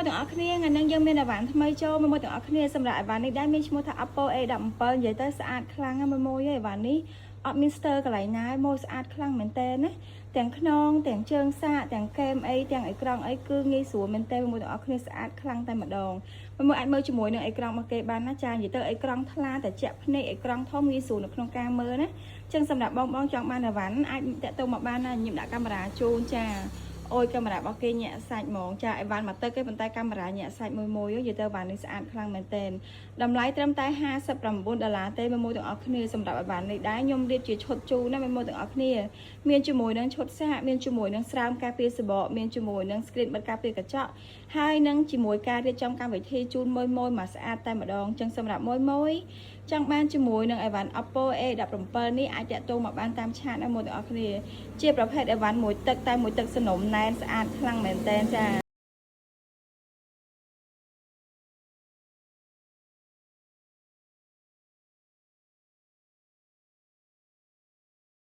ទាំងអស់គ្នាថ្ងៃនេះយើងមានអីវ៉ាន់ថ្មីចូលមួយមួយទាំងអស់គ្នាសម្រាប់អីវ៉ាន់នេះដែរមានឈ្មោះថា Oppo A17 និយាយទៅស្អាតខ្លាំងណាស់មួយមួយអីវ៉ាន់នេះអត់មានស្ទើរកន្លែងណាមួយស្អាតខ្លាំងមែនតើណាទាំងខ្នងទាំងជើងសាកទាំងគែមអីទាំងអេក្រង់អីគឺងាយស្រួលមែនតើមួយទាំងអស់គ្នាស្អាតខ្លាំងតែម្ដងមួយមួយអាចមើលជាមួយនឹងអេក្រង់របស់គេបានណាចានិយាយទៅអេក្រង់ថ្លាតែជាក់ភ្នែកអេក្រង់ធំងាយស្រួលនៅក្នុងការមើលណាចឹងសម្រាប់បងបងចង់បានអីវ៉ាន់អាចតាក់ទងមកបានណាខ្ញុំដាក់កាមេរ៉ាជូនចា អូយកាមេរ៉ារបស់គេញាក់សាច់ហ្មងចាអីវ៉ាន់មកទឹកគេប៉ុន្តែកាមេរ៉ាញាក់សាច់មួយមួយនិយាយទៅអីវ៉ាន់នេះស្អាតខ្លាំងមែនទែនតម្លៃត្រឹមតែ59ដុល្លារទេមួយមួយទាំងអស់គ្នាសម្រាប់អីវ៉ាន់នេះដែរខ្ញុំរៀបជាឈុតជូនណាមួយមួយទាំងអស់គ្នាមានជាមួយនឹងឈុតសាកមានជាមួយនឹងស្រោមការពារសបកមានជាមួយនឹង screen បិទការពារកញ្ចក់ហើយនឹងជាមួយការរៀបចំកម្មវិធីជូនមួយមួយមកស្អាតតែម្ដងចឹងសម្រាប់មួយមួយចង់បានជាមួយនឹងអីវ៉ាន់ Oppo A17 នេះអាចតាក់ទងមកបានតាម chat ណាមួយទាំងអស់គ្នាជាប្រភេទអីវ៉ាន់មួយទឹកតែមួយទឹកសនំណែនស្អាតខ្លាំងមែនតើចា។